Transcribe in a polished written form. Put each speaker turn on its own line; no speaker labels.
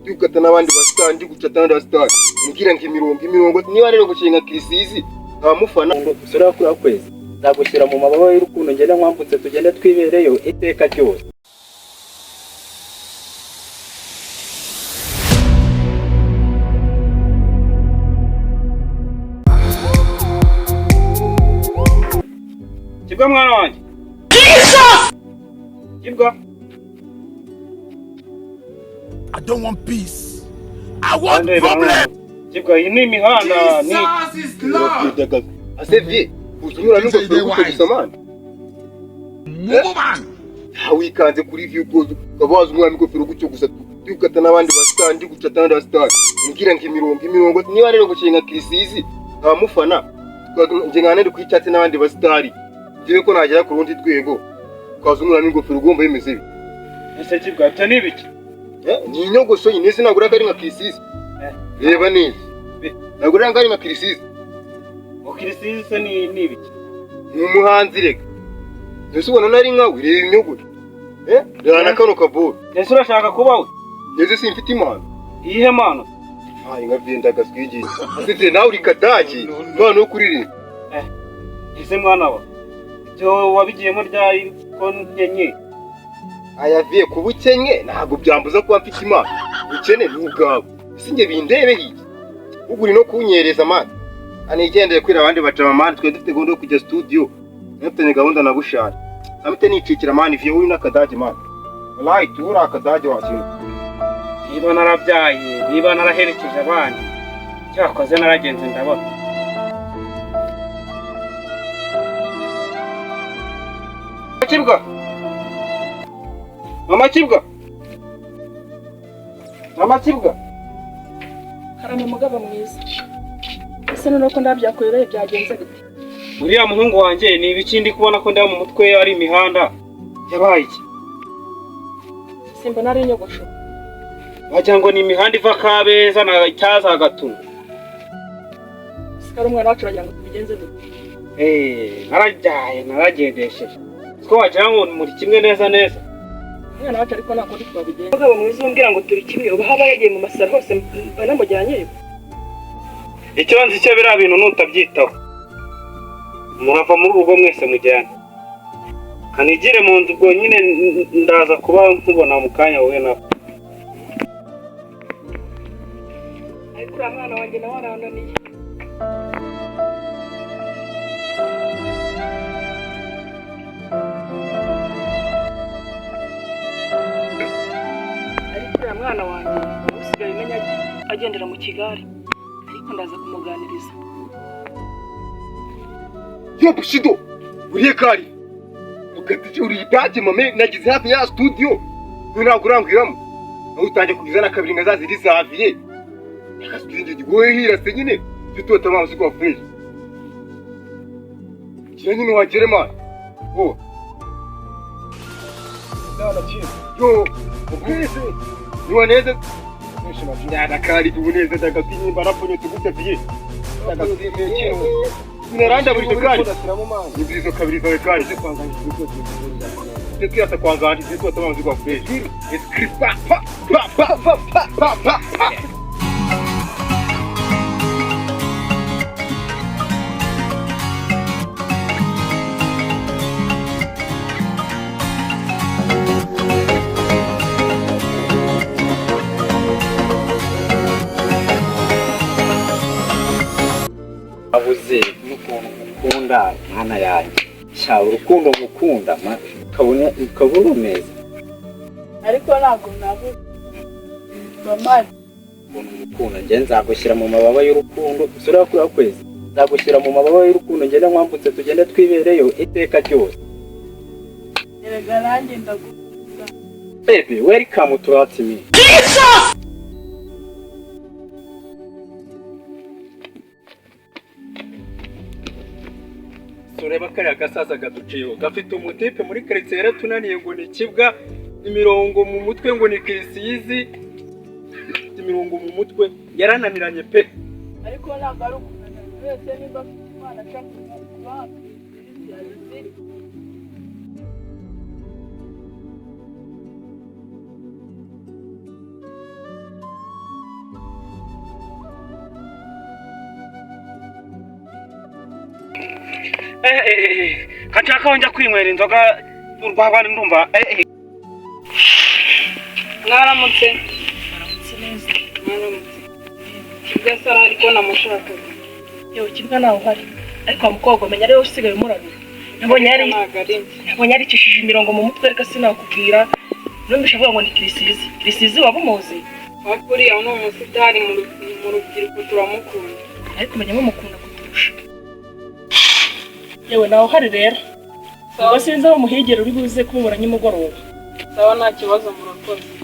Ndi gukata n'abandi basitari, ndi gucata n'abandi basitari, umbwira ngo imirongo imirongo, niba rero gukinga Kirisizi nkabamufana.
Usura kuri kwezi nzagushyira mu mababa y'urukundo, ngende nkwambutse tugende twibereyo iteka ryose.
Kibwa mwana wanjye. Kibwa.
I don't want peace. I want
Ndeba
problems.
Kibwa, iyi ni imihanda ni
Jesus is Lord.
Asevye uzunyura n'ingofero gutyo gusa man.
Move man.
Wikanze kuri view rwose, ukaba waza umwami ingofero gutyo gusa. Ndi gukata n'abandi basitari, ndi gucata n'abandi basitari, umbwira ngo imirongo imirongo, niba rero gukinga Kirisizi nkabamufana, njye nkana ndi kwicyatsi n'abandi basitari, njyewe ko nagera ku rundi rwego ukaza umwami ingofero ugomba bimeze bite?
Ese Kibwa, ibyo ni ibiki?
Ni inyogosho nyine, ese ntabwo uriya ari nka Kirisizi? Reba neza, ntabwo uriya ari nka Kirisizi.
Ngo Kirisizi se ni ibiki?
Ni umuhanzi reka, mbese ubona nari nkawe? Reba inyogosho, reba na kano kaboro.
Ese urashaka kuba we?
Ese simfite impano?
Iyihe mpano?
Ntaye nka vyendaga twigiye afite nawe uri kadage, impano yo kuririmba.
Ese mwana wa, ibyo wabigiyemo ryari ko nkenye?
Ayaviye ku bukenye ntabwo byambuza kuba mfite impano. Ubukene ni ubwawe, ese njye bindebe hirya uguri no kunyereza mani anigendeye kwira abandi bacama mani. Twe dufite gahunda yo kujya studio, nafitanye gahunda na Bushari, amite nicikira mani. Viye uri n'akadage mani, wallahi uri akadage wakintu.
Niba narabyaye, niba naraherekeje abandi, cyakoze naragenze ndabona. Kibwa, mama Kibwa, mama Kibwa.
Karame mugabo mwiza, ese noneho ko ndabyakorera byagenze bite?
Uriya muhungu wanjye ni ibiki ndi kubona ko ndeba mu mutwe ari imihanda? Yabaye iki?
Simbona ari inyogosho.
Wagira ngo ni imihanda iva Kabeza na Cyaza Gatuna.
Sikari umwana wacu, uragira ngo tubigenze dute?
Narabyaye naragendesheje, siko wagira ngo muri kimwe neza neza.
Umwana wacu ariko nta kundi twabigenza. Mugabo mwiza, umbwira ngo turi kimwe, uba haba yagiye mu masaro hose mba namujyanyeyo.
Icyo nzi cyo, biriya bintu nutabyitaho murava muri urugo mwese mujyane. Kanigire mu nzu, ubwo nyine ndaza kuba nkubona mu kanya wowe nawe.
Ariko uriya mwana wanjye nawe arananiye. Ariko uriya mwana wanjye nawe usigaye umenya agendera mu kigare, ariko ndaza kumuganiriza.
Yo Bushido, uriye kari ugati uri idage mame, nagize hafi ya studio we ntabwo urangwiramo, nawe utangiye kugiza na kabiri nka za ziri zaviye akaswingi wowe hirase nyine tutota amazi kwa fresh kira nyine wagere man oh yo ubwise niwa neza ndakari ubuneza ndagakwimba napfunyutse gute viye ndagakwimba naranda buri kari ibyizo kabiri zawe kari twiyata kwa ngandi twiyata amazi kwa fresh esprit pa pa pa pa pa pa pa pa.
Abuze n'ukuntu ngukunda mwana yanjye, sha urukundo ngukunda ukabona ukaba urumeze.
Ariko ntabwo nabuze mama.
Ukuntu ngukunda, njye nzagushyira mu mababa y'urukundo, usura kuri kwezi nzagushyira mu mababa y'urukundo, ngende nkwambutse tugende twibereyo iteka ryose.
Erega nanjye ndagukunda.
Baby, welcome to me. Tureba kariya gasaza gaduciyeho gafite umutipe muri karitsiye yaratunaniye ngo ni Kibwa, imirongo mu mutwe ngo ni Kirisizi, imirongo mu mutwe yarananiranye pe.
Ariko ntabwo ari ukunanira buri wese, nimba afite imana ashaka kuba Kirisizi abizire.
Eh, eh, eh, kanshaka aho njya kwinywera inzoga urwagwa ndumva
Mwaramutse.
Mwaramutse neza.
Mwaramutse. Kibwa Sara ariko namushakaga.
Yewe, Kibwa ntawe uhari, ariko wa mukobwa umenya ariwe usigaye umurabira. Nabonye yari
Ntabwo ari njye.
Nabonye yaricishije imirongo mu mutwe, reka sinakubwira. Numvise avuga ngo ni Kirisizi. Kirisizi waba umuzi?
Ariko uriya ni umusitari mu rubyiruko, turamukunda.
Ariko umenya mumukunda kuturusha. Yewe, nawe uhari rero. Ubwo sinzi aho muhigera, uri buze kumubona nimugoroba.
Sawa, nta kibazo, murakoze.